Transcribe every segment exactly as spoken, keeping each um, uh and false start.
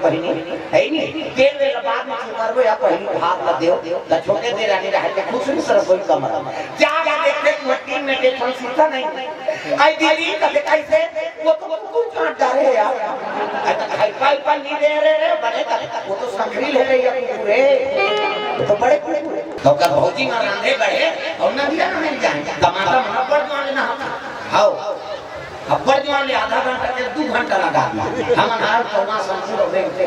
पहिनी, हे नी? तेल वेल बाद में छिड़कबो या पहिनी भात ला देव, त छोटे देरानी रहे के खुसरी से रसोई कमरा। जाके देखथे कि वो टीन में के ठन सीसा नहीं। आई दीदी, कथे कैसे? वो तो कुकुर काट डारे हे यार। अरे त खाई पाई पर नहीं दे रहे रे, बड़े त, वो तो संगरी ले रही है कुकुर रे। वो तो बड़े कुकुर है। तो कब भौजी में रांधे गए, और ना दिया ना मिल जाए। टमाटर में बड़ मान लेना हम। हाओ। अब्बड़ जुआन ले आधा घंटा के दू घंटा लगा दिया। हमन हाल कौवा संकुल और रेंग दे।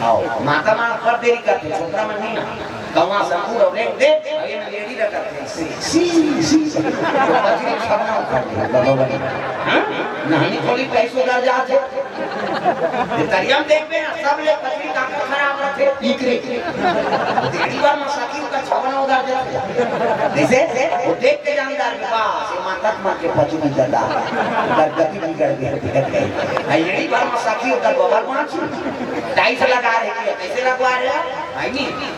आओ, माता मन अब्बड़ देरी करथे, छोकरा मन नहीं ना। कौवा संकुल और रेंग दे, अउ ये रेडी रह करथे। सी, सी, सी। बजरी छबना उखाड़ दिया, बाबा बने। हाँ? नहानी खोली पैसों दर जाथे। ये तरिया में देखबे ना, सब ले पथरी काकर खराब रथे, इकरे। तेरी बार मसाकी का छवना उधर जाथे। जैसे वो देख के जानदार के पास, ये माता मार के पचू भी जाता। उधर गति बिगड़ गई। आ, यही बार मसाकी उधर बबल पाँच। टाइल्स लगा रहे हैं, कैसे लगवा रहे हैं? आई नहीं।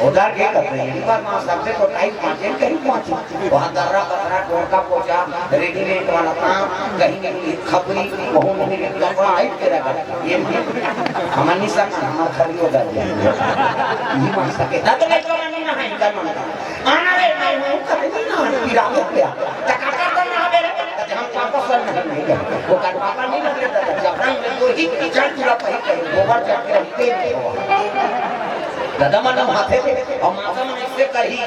उधर के करते हैं, एक बार माँ सबसे तो टाइम पाँचे कहीं पाँच। वहाँ दर्रा पथरा, टोंका पोचा, रेडीमेड वाला काम, कहीं नहीं मिली खपरी, वहाँ नहीं मिली कपड़ा, आई तेरा घर। ये नहीं। हमारे नहीं सकना, हमारे खरी हो जाए। ये माँ सके, तब तो नहीं तो नहीं ना है, इनका मन का। आना रे, मैं हूँ, कभी नहीं ना, फिर आगे क्या? टकाटक तो ना मेरे, तो हम पापा सर नहीं, नहीं कर। वो कर पापा नहीं लग रहा था, जब रंग में तो ही चढ़ चुरा पही कहीं, गोबर चढ़ के हम तेल नहीं हुआ। दादा मन माथे थे, और माता मन इससे कही,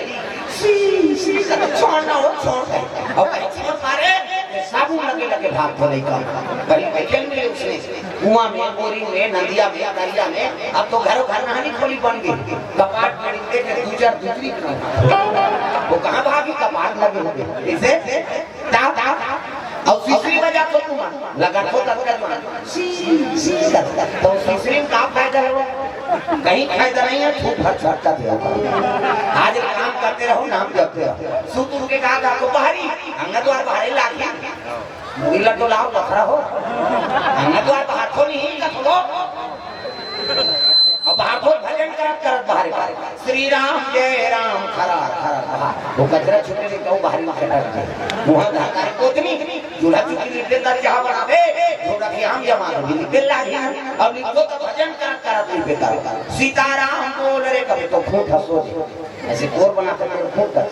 सी, सी, सब छोड़ ना हो, छोड़ दे। और कहीं छोड़ पा रहे, ये साबुन लगे लगे भाग धो नहीं कर। बड़ी वैकेंड मिले उसने, कुआं में, बोरिंग में, नदिया में, दरिया में, अब तो घरों घर नहानी खोली बन गई। कपाट में निकले के दू चार दूसरी बनाओ। वो कहाँ भागी, कपाट लगे हुए। इसे, ताव, ताव, ताव। और तीसरी बजा तो तुम, लगा तो तब कर तुम। सी, सी, तब, तब। तो तीसरी में का फायदा है वो? कहीं फायदा नहीं है, खूब भर झटका दिया। आज एक काम करते रहो, नाम जपते रहो। सूत उठ के कहा था, "तो बाहरी, अंगना द्वार बाहरी लागी।" मुड़ी लड्डू लाओ, पथरा हो। अंगना द्वार बाहर तो नहीं, का थोड़ो। अब बाहर तो भजन करत, करत बाहरे, बाहरे। श्री राम जय राम, खरा, खरा, बाहर। वो कचरा छुटे से कहूँ बाहरी में कटक दे। वहाँ जाता है कोतनी, चूल्हा चुकी निकले ना, चाह बनावे, थोड़ा ध्यान जमा दे, निकल लागी। अब निकलो तो भजन करत, करत निकल करो। सीताराम बोल रे, कभी तो खूब हंसो दे। ऐसे कोर बना के मेरे खूब कर।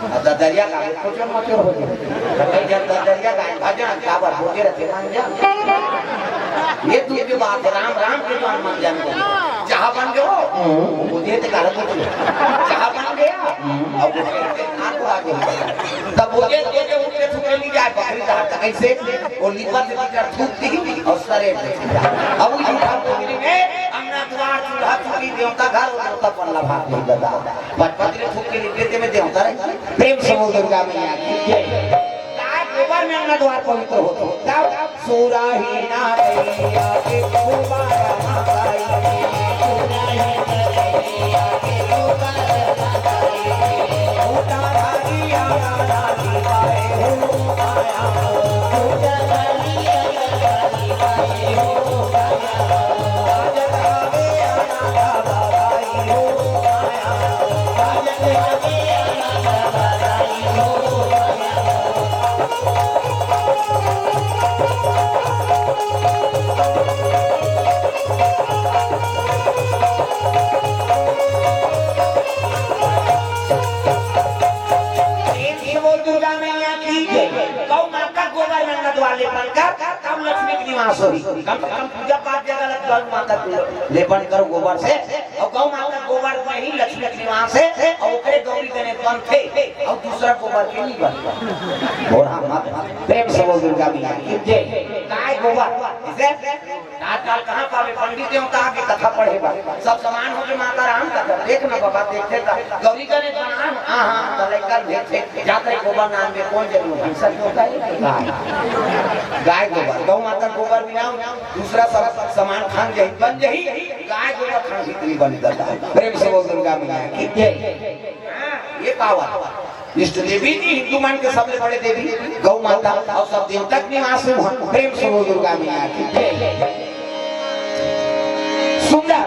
अब ददरिया का भी कुछ मचोर हो जाए। तो कई जन ददरिया का भजन काबर बोले रहते, मान जा। ये दूर के बात है, राम राम के जान मान जान को। चाह बन गयो, हम्म। वो दे ते काला कुछ। चाह बन गया, हम्म। अब वो दे ते काला आ गया। तब वो दे ते उठ के छुटे नहीं जाए, बकरी का हाथ कैसे? वो लिपट के कर थूक दी और सरे पे। अब वो जूठा बोतली में अंगना द्वार चूल्हा चुकी देवता घर और देवता पल्ला भाग नहीं बता। पचपन दिन फूक के निकले ते में देवता रही। प्रेम से बोल दुर्गा मैया की जय। गाय गोबर में अंगना द्वार पवित्र होत हो। तब सुराही ना दैया के गोबर मांगाई। प्रेम से बोल दुर्गा मैया की जय। गौ माता गोबर में नदवा ले बनकर, तब लक्ष्मी के निवास होही। कम से कम पूजा पाठ जगह लग गौ माता को लेपन करो गोबर से, और गौ माता गोबर में ही लक्ष्मी के निवास है, और ओकरे गौरी गणेश बनथे, और दूसरा गोबर के नहीं बनता। बोरा मत, प्रेम से बोल दुर्गा मैया की जय। गाय गोबर, इसे आजकल कहाँ पावे पंडित देवता आके कथा पढ़े बा, सब समान हो के माता राम कथा देख न बाबा, देखते का गौरी गणेश बना, हाँ, हाँ, तो लइका भेज थे, जाते गोबर नाम में कौन जरूर भैंसा क्यों का है? गाय। गाय गोबर, गौ माता गोबर बिना दूसरा सब समान खान जही बन जही, गाय गोबर खान जितनी बन जाता है। प्रेम से बोल दुर्गा मैया की जय। हाँ, ये पावर। इष्ट देवी जी हिंदू मन के सबले बड़े देवी गौ माता और सब देवता के निवास में हुआ। प्रेम से बोल दुर्गा मैया की जय। सुंदर।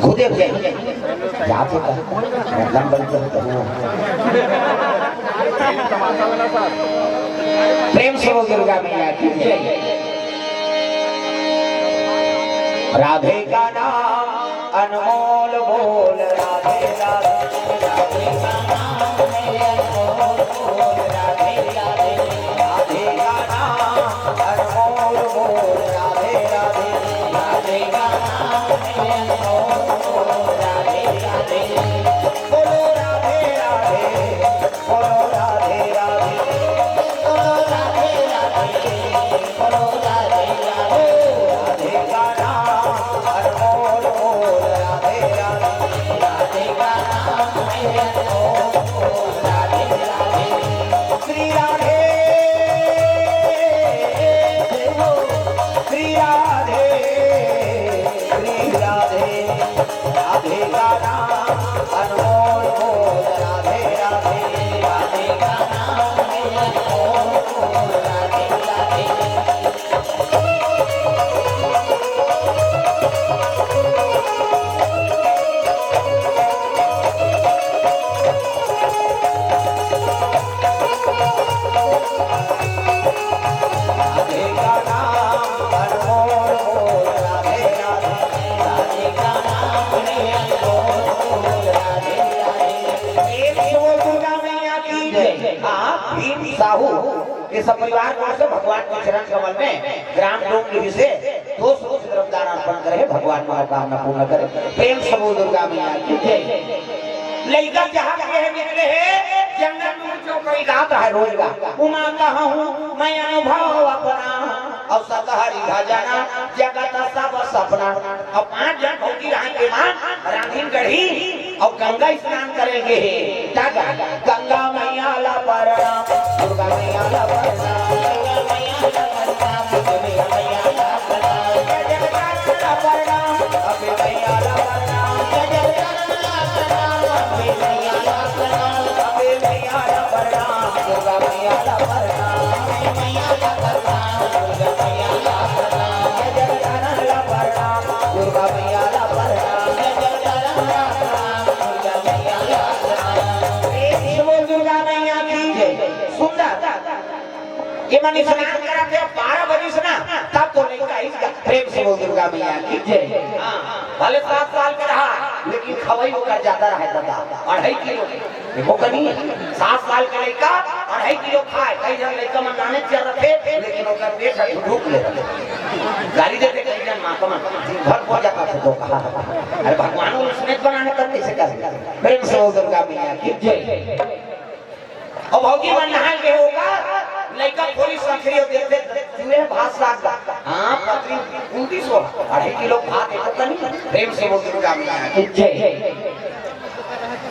खुदे जय। जात हे का? मतलब बन के तो हुआ। प्रेम से बोल दुर्गा मैया की जय। राधे का नाम अनमोल बोल, राधे राधे। राधे का नाम है अनमोल बोल, राधे राधे। राधे का नाम अनमोल बोल, राधे राधे। राधे का नाम है अनमोल बोल, राधे राधे। बोलो राधे राधे। बोलो राधे राधे, बोलो राधे राधे, बोलो राधे राधे। राधे का नाम अनमोल बोल, राधे राधे। राधे का नाम है अनमोल बोल, राधे राधे। श्री राधे, श्री राधे, श्री राधे। राधे का नाम अनमोल बोल, राधे राधे। राधे का नाम है अनमोल बोल, राधे राधे। राधे का नाम अनमोल बोल, राधे राधे। राधे का नाम अनमोल बोल, राधे राधे। प्रेम से बोल दुर्गा मैया की जय। आप भीम साहू के सब परिवार को से भगवान के चरण कमल में ग्राम डोंगरी से दो सौ रुपये द्रव्यदान अर्पण करे, भगवान मनोकामना पूर्ण करे। प्रेम से बोल दुर्गा मैया की जय। लइका जहाँ के है निकले है, जंगल में जो कोई गाता है रोज गा, उमा कहा हूँ मैं अनुभव अपना, और सतहरी भजना जगत सब सपना। अब पांच जन भौजी रहा के माँ रांधीन गढ़ी और गंगा स्नान करेंगे। क्या गा-, गंगा मैया ला प्रणाम, दुर्गा मैया ला प्रणाम, दुर्गा मैया ला प्रणाम, दुर्गा मैया ला प्रणाम, जय जगदम्बा ला प्रणाम, अम्बे मैया ला प्रणाम, जय जगदम्बा ला प्रणाम, अम्बे मैया ला प्रणाम, अम्बे मैया ला प्रणाम, दुर्गा मैया ला प्रणाम, अम्बे मैया ला प्रणाम, दुर्गा मैया ला प्रणाम, जय जगदम्बा ला प्रणाम, दुर्गा मैया ला प्रणाम, जय जगदम्बा ला प्रणाम, दुर्गा मैया ला प्रणाम। प्रेम से बोल दुर्गा मैया की जय। सुंदर। ये मन स्नान करा थे बारह बजे से ना, तब तो लइका आई। प्रेम से बोल दुर्गा मैया की जय। हाँ, भले सात साल के रहा, लेकिन खवई ओकर ज्यादा रहे दादा, अढ़ाई किलो। देखो कनी, सात साल के लइका अढ़ाई किलो खाए, कई जन लइका मन नाने चल रखे, लेकिन ओकर पेट है ढूक ले रखे। गाली देते कई जन माँ का मन, दिन भर पड़ जाता था तो कहा, अरे भगवान, वो उसने बनाने तब कैसे कर? प्रेम से बोल दुर्गा मैया की जय। अब भौजी मन नहा के होगा, लइका खोली संखरी और देखते, "जुए भात साग गा।" हाँ, पतरी उनतीस हो, अढ़ाई किलो भात एक तनी, प्रेम से बोल दुर्गा मैया की जय।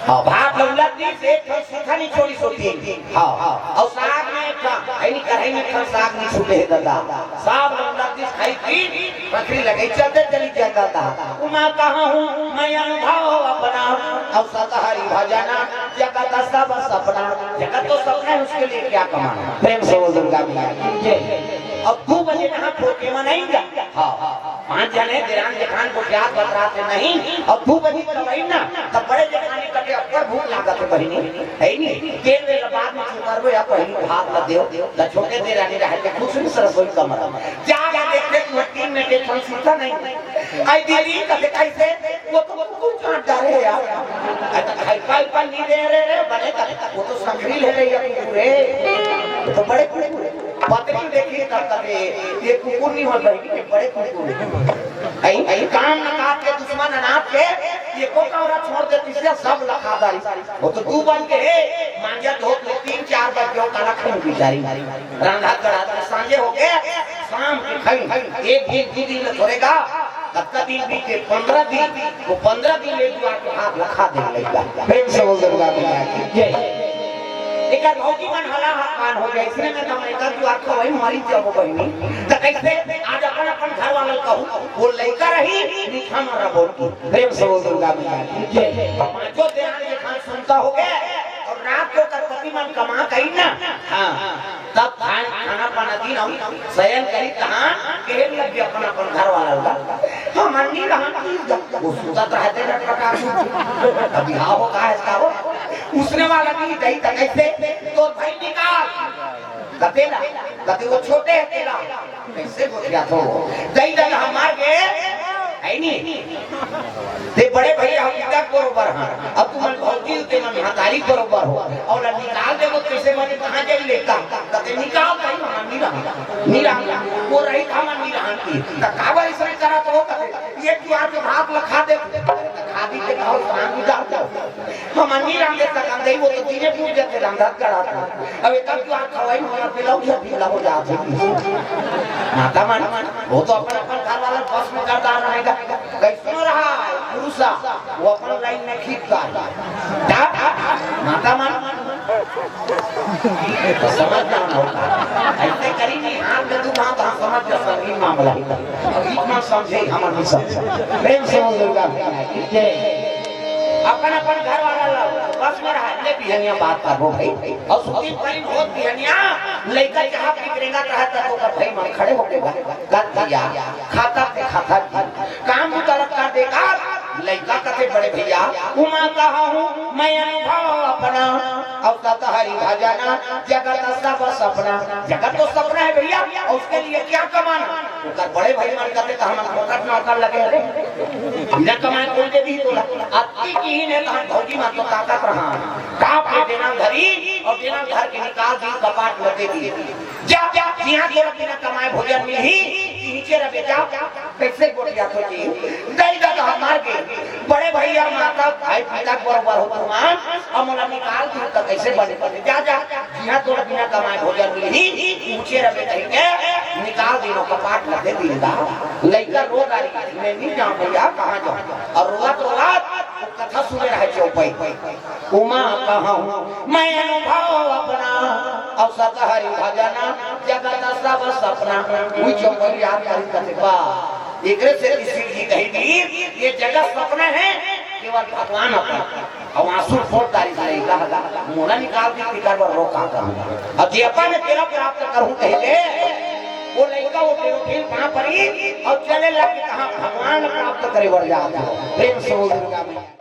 हाँ, भात लौला दी से एक ठन सूखा नहीं छोड़ी सोती। हाँ, हाँ। और साग में एक ठन, है नहीं कढ़ाई में एक ठन साग नहीं छूटे है दादा। साग लौला दी खाई पी, पथरी लगे चलते चली जाता था। उमा कहा हूँ मैं अनुभव अपना, अब सतहरी भजना, जगत सब सपना। जगत तो सपना है, उसके लिए क्या कमाना? प्रेम से बोल दुर्गा मैया की जय। अब दो बजे नहा धो के मन आई जा। हाँ, पाँच जने देरान जेठान को प्यार बतराते नहीं, अब दो बजे तब आई ना, तब बड़े जेठानी कटे अब्बड़ भूख लागत है बहिनी, है नहीं? तेल वेल बाद में चुकारबो या बहिनी भात ला देव, ला छोटे देरानी रहे के कुछ नहीं सरसोई कमर। जाके देखते कि वो तीन मिनट एक ठन सूता नहीं। आई दीदी, कहे, "कैसे?" "वो तो कुकुर काट डाले है यार।" अरे तो खाई पाई पर नहीं दे रहे रे, बने तो वो तो संगरी ले रही है कुकुर है। तो बड़े कुकुर है। पत्नी देखी तब तक ये, ये कुकुर नहीं हो बहिनी, ये बड़े कुकुर है। आई, आई काम न काट के दुश्मन अनाथ के, ये को कौरा छोड़ दे, तीसरा सब लखा दारी। वो तो दू बन के है, मांझा धोत ले तीन चार बज गयो, काला खाई बेचारी। रंधा गड़ा तो सांझे हो गए, शाम के खाई, एक दिन, दू दिन में थोड़ेगा, कतका दिन बीते, पन्द्रह दिन, वो पन्द्रह दिन ले जुआ के हाथ लखा दे लइका। प्रेम से बोल दुर्गा मैया की जय। एकर भौजी मन हला हकान हो गए, इसने में तो मैं कर जुआ को वही मरी जाबो बहिनी। तो कैसे आज अपन अपन घर वाला कहूँ, वो लइका रही, मीठा मरा बोल की। प्रेम से बोल दुर्गा मैया की जय। पांचों देहान जेठान सुनता हो गए, और रात को कर पति मन कमा कहीं ना। हाँ। तब खान, खाना पाना दिन हम शयन करी तहाँ केहे लग गया अपन, अपन घर वाला ला। हम अन्नी रहन की जा, वो सुतत रहते रटपटा। अभी हाँ हो, का है इसका हो? उसने वाला नहीं दही तक कैसे? तो भाई निकाल। कते ला? कते वो छोटे हे तेला। कइसे गोठियाथो? दई ददा हमार के, हे नी? ते बड़े भइया हम इतक बरोबर हन। अब तुमन भौजी, तेमन महतारी बरोबर हो। अउ ला निकाल देबो, कइसे बने, कहाँ जाई लेका? कते निकाल भाई, हमार नी रहा। नी रहा। वो रही था, हमार नी रहा की। त काबर इसने करा तो कते, ये क्यों आके भात ला खा दे? त खा दी ते कहो, सांग गुजार दो। हम अन्नी रांधे त रांधे, वो तो दिने पूर जाते रांधत करत। अब एक आध बार खवाई होना, पिलाऊ या पीला हो जात है। माता मन, वो तो अपन, अपन घर वाला बस में करता रहेगा। कैसनो रहा है, पुरुषा, वो अपन लाइन में खींचता है। क्या? माता मन, तो समझ जाना होता है। ऐसे करी नहीं, हाथ में दुकान तो हम समझ जा, संगीन मामला होता है। अब इतना समझे, हम नहीं समझे। प्रेम से बोल दुर्गा मैया की जय। अपन अपन घर वाला ला बस में रहा, ले बिहनिया बात करबो भाई। अउ सुखी करीब होत बिहनिया, लइका जहाँ बिगड़ेगा रहा त ओकर भाई मन खड़े होके गा-, कर दिया, खाता पे खाता की। काम भी तरफ कर देगा, लइका कथे बड़े भइया, उमा कहा हूँ मैं अनुभव अपना, अउ सत हरि भजना जगत सब सपना। जगत तो सपना है भइया, अउ उसके लिए क्या कमाना? ओकर बड़े भाई मन कथे त हमन फोकट नौकर लगे हरे। बिना कमाए कोई दे दी तोला। अत्ती की ही ने त हम भौजी मन तो ताकत रहा। काप के देना धरी अउ देना धर के निकाल दी, कपाट में दे दी। जा, जा, जिहाँ तोला बिना कमाए भोजन मिलही, नीचे रह बेटा। कइसे गोठियाथो जी? दई ददा हमार के। बड़े भइया, माता, भाई, पिता के बरोबर हो तुमन, अउ मोला निकाल दी त कइसे बने? जा, जा, जिहाँ तोला बिना कमाए भोजन मिलही, ऊँचे रहे कहिके निकाल दिनो, कपाट लगे दिल दा। लइका रो डारी, मैं नहीं जाऊँ भइया, कहाँ जाऊँ? अउ रोवत रोवत वो कथा सुने रहे चौपाई। उमा कहूँ मैं अनुभव अपना, अउ सत हरि भजना जगत सब सपना। वही चौपाई याद करी कथे बा। एकरे से शिव जी कही कि ये जगत सपना है, केवल भगवान अपना। अउ आंसू फोर तारीख ले लइका हला, मोला निकाल दी, पिकर बर रो का करूँ। अउ जे अपन तेरा प्राप्त करूँ कहिके, वो लइका वो टेरोफिल पाँव परी अउ चले लगे, कहाँ भगवान प्राप्त करे बर जात हो। प्रेम से बोल दुर्गा मैया।